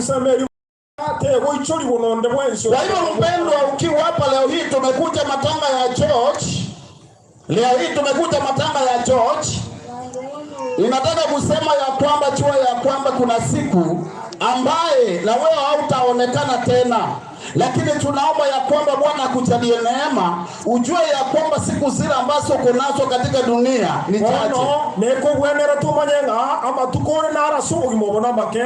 Ensemo eri tegoichorigwa nonde bwensi. Kwa hivyo mpendwa, ukiwa hapa leo hii tumekuja matanga ya George. Leo hii tumekuja matanga ya George. Ninataka kusema ya kwamba jua ya kwamba kuna siku ambaye na wewe hautaonekana tena, lakini tunaomba ya kwamba Bwana akujalie neema, ujue ya kwamba siku zile ambazo uko nazo katika dunia ni chache. Bono nekobwenera tumanye ng'a amatuko ore narase obogima obo namake.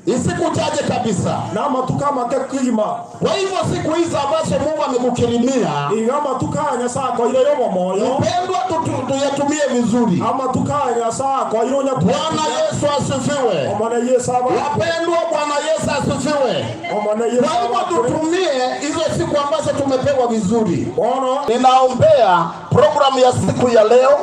Ni siku chache kabisa. Na amatuko amake kigima. Kwa hivyo siku hizi ambazo Mungu amekukirimia, iga amatuko aya Nyasaye akoire yobomoyo, mpendwa, tuyatumie vizuri. Amatuko aya Nyasaye akoire onya. Bwana Yesu asifiwe. Omone Yesu aba. Wapendwa, Bwana Yesu asifiwe. Omone Yesu Kwa hivyo aba. Tutumie hizo siku ambazo tumepewa vizuri. Bono Ninaombea programu ya siku ya leo,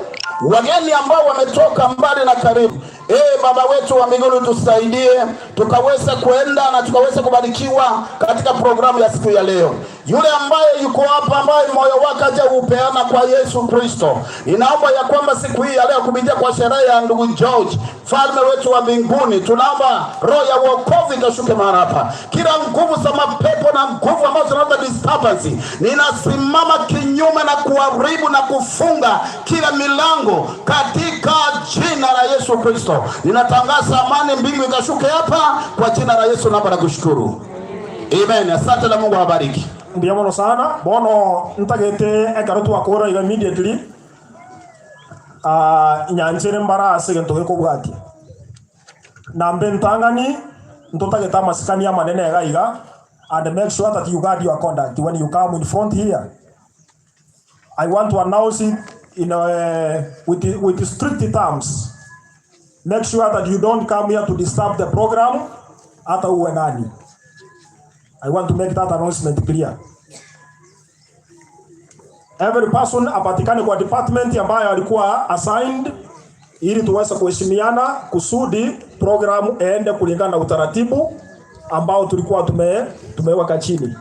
wageni ambao wametoka mbali na karibu. Ee Baba wetu wa mbinguni, tusaidie tukaweze kuenda na tukaweze kubarikiwa katika programu ya siku ya leo. Yule ambaye yuko hapa ambaye moyo wake hajaupeana kwa Yesu Kristo, ninaomba ya kwamba siku hii ya leo kupitia kwa sherehe ya ndugu George, mfalme wetu wa mbinguni, tunaomba roho ya wokovu ikashuke mahali hapa. Kila nguvu za mapepo na nguvu ambazo zinaleta disturbance, ninasimama kinyume na kuharibu na kufunga kila milango katika jina la Yesu Kristo. Ninatangaza amani mbingu ikashuke hapa kwa jina la Yesu, naomba na kushukuru. Amen. Asante na Mungu awabariki. Mbuya mono sana. Bono ntagete ekero twakora iga immediately nyanchere mbara ase egento gekobwatia nambe ntang'ani ntotagete amasikani amanene iga iga, and make sure that you guard your conduct when you come in front here. I want to announce it with strict terms. Make sure that you don't come here to disturb the program, hata uwe nani. I want to make that announcement clear. Every person apatikane kwa department ambayo alikuwa assigned ili tuweze kuheshimiana kusudi program ende kulingana na utaratibu ambao tulikuwa tumeweka chini.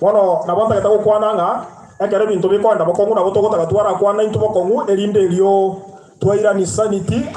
Bono nabo ntagete gokwana ng'a ekero ebinto bikonda bokong'u nabo togotaka twarakwana into bokong'u erinde erio twairani sanity.